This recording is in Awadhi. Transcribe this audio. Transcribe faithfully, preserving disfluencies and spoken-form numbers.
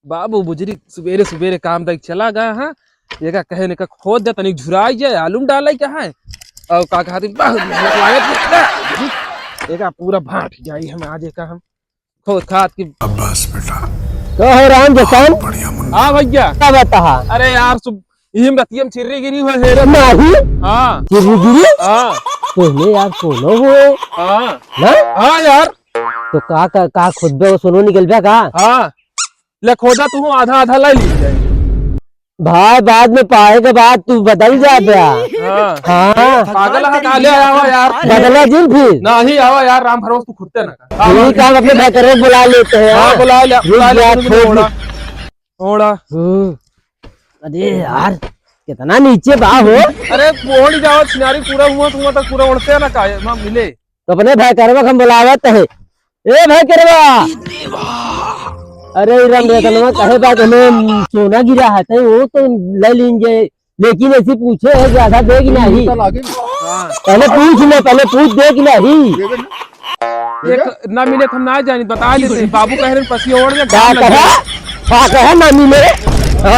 बाबू बुजरी सुबेरे सुबेरे काम देख चला गया है। एका कहे ने का खोद दे, तनिक झुराई जाए, आलू में डाले का है। और का कहती, बहुत मेहनत लागत है। एका पूरा भांट जाई हम आज एका हम खोद खाद की। अब्बास बेटा। कहो राम जसान। बढ़िया मुन्ना। हाँ भैया। का बता? अरे यार, सुब-, इही में रतिया में चिर्री गिरी हुआ है रे। नहीं। हाँ। चिर्री गिरी? हाँ। तोहने यार सोनो हुए। हाँ। ना? हाँ यार। तो का, का, का खुद बे वो सोनो निकल बे का? हाँ। ले खोदा तू, आधा आधा ले ली जाए। भाई, बाद में पाए के बाद तू बदल जा बे। हाँ। हाँ। पागल है का? ले आवा यार। बदला जिन फिर। नहीं, आवा यार, राम भरोस तू खुद ते ना कर। ठीक है, हम अपने भाई करे बुला लेते हैं, हाँ, हाँ। बुला ले, रुक बुला ले, जा, तू भी खोद ओड़ा। ले। ओड़ा। हम्म। अरे यार, कितना नीचे बा हो। अरे, ओढ़ जाओ, छिनारी पूरा हुआ, तुम तक पूरा ओढ़ते ना का, ना मिले। तो अपने भाई करवा हम बुलावत है। ए भाई करवा। अरे, ई राम रतनवा कहे बा कि हमें सोना गिरा है, तो वो तो ले लेंगे, लेकिन ऐसी पूछे है कि आधा दे कि नहीं। हाँ। पहले पूछ ले, पहले पूछ दे कि नहीं। एक ना मिले तो हम ना जानी, बता देते हैं। बाबू कह रहे हैं, पसी ओढ़ ले, का घाम लग कहे? जाए। का कहे ना मिले? हाँ?